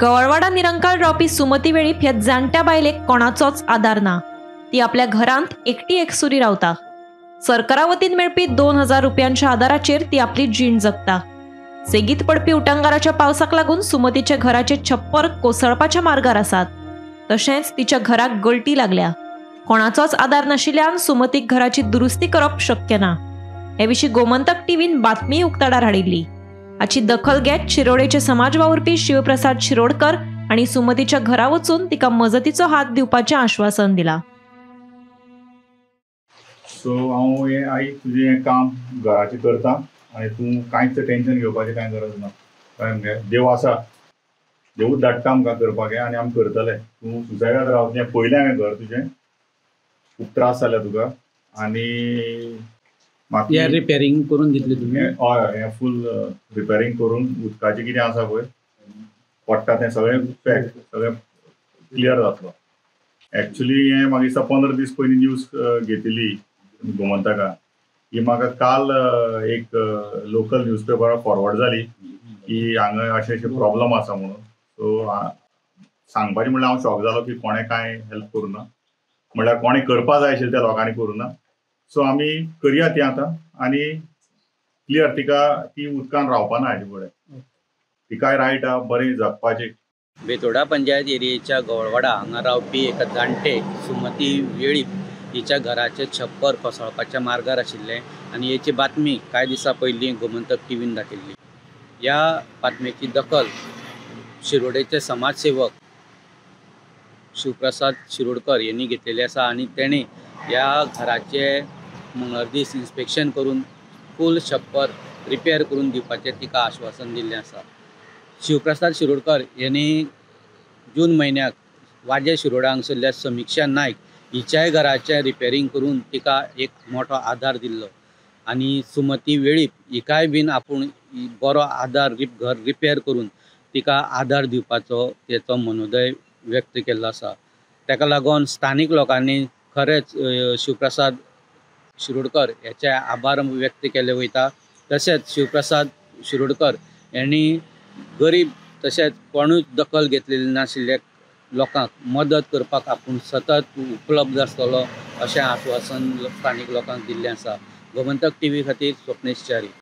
गवळवाडा निरंकाल रावपी सुमती वेळीप ह्या जाणट्या बायलेक कोणाचोच आदार ना. ती आपल्या घरांत एकटी एकसुरी रावता. सरकारा वतीन मेळपी 2000 रुपयांच्या आदाराचेर ती आपली जीण जगता. सेगीत पडपी उटंगाराच्या पावसाक लागून सुमतीच्या घराचे छप्पर कोसळपाच्या मार्गार आसात. तशेंच तिच्या घराक गळटी लागल्या. कोणाचोच आदार नाशिल्ल्यान सुमतीक घराची दुरुस्ती करप शक्य ना. हे विशीं गोमंतक टीव्हीन बातमी उक्ताडार हाडिल्ली. हाची दखल घेत शिरोडेचे समाज वावुरपी शिवप्रसाद शिरोडकर आनी सुमतीच्या घरा वचून तिका मजतीचो हात दिवपाचें आश्वासन दिलां. सो हांव हें आई तुजें हें काम घराचें करता आनी तूं कांयच टेंशन घेवपाचें कांय गरज ना. कळ्ळें? देव आसा, देवूच धाडटा आमकां करपाक हें आनी आमी करतले. तूं सुसेगाद राव. तें पयलें हांवें घर तुजें खूब त्रास जाले तुका आनी म्हाका रिपेरींग करून दितले तुमी? हय, हें फूल रिपेरींग करून उदकाचें कितें आसा पळय पडटा तें सगळें पॅक सगळें क्लियर जातलो. एक्चुली हें म्हाका दिसता 15 दीस पयलीं न्यूज घेतिल्ली गोमंतका. ही म्हाका काल एक लोकल न्यूजपेपरार फॉरवर्ड जाली की हांगा अशें अशें प्रॉब्लम आसा म्हणून. सो सांगपाचें म्हणल्यार हांव शॉक जालो की कोणें कांय हेल्प करूं ना, म्हणल्यार कोणें करपा जाय आशिल्लें त्या लोकांनी करूं ना. सो आमी करया ती आतां आनी क्लियर तिका ती उदकान रावपा ना हाजे फुडें. तिकाय रायट आहा बरें जगपाचें. बेतोडा पंचायत एरियेच्या गवळवाडा हांगा रावपी एका जाणटे सुमती वेळीप हिच्या घराचें छप्पर कोसळपाच्या मार्गार आशिल्लें आनी हेची बातमी कांय दिसां पयलीं गोमंतक टीव्हीन दाखयल्ली. ह्या बातमेची दखल शिरोडेचे समाजसेवक शिवप्रसाद शिरोडकर यांनी घेतलेली आसा आनी तेणें ह्या घराचें मंगळार दीस इन्स्पेक्शन करून फूल छप्पर रिपेर करून दिवपाचें तिका आश्वासन दिल्लें आसा. शिवप्रसाद शिरोडकर यांनी जून म्हयन्याक वाजे शिरोडा हांगसरल्या समिक्षा नायक हिच्याय घराचें रिपेरींग करून तिका एक मोठो आदार दिल्लो आनी सुमती वेळीप हिकाय बीन आपूण बरो आदार घर रिपेर करून तिका आदार दिवपाचो तेचो मनोदय व्यक्त केल्लो आसा. ताका लागून स्थानीक लोकांनी खरेंच शिवप्रसाद शिरोडकर हेचे आभार व्यक्त केले वयता. तशेंच शिवप्रसाद शिरोडकर यांनी गरीब तशेंच कोणूच दखल घेतलेली नाशिल्ले लोकांक मदत करपाक आपूण सतत उपलब्ध आसतलो अशें आश्वासन स्थानीक लोकांक दिल्लें आसा. गोमंतक टीव्ही खातीर स्वप्नेश च्यारी.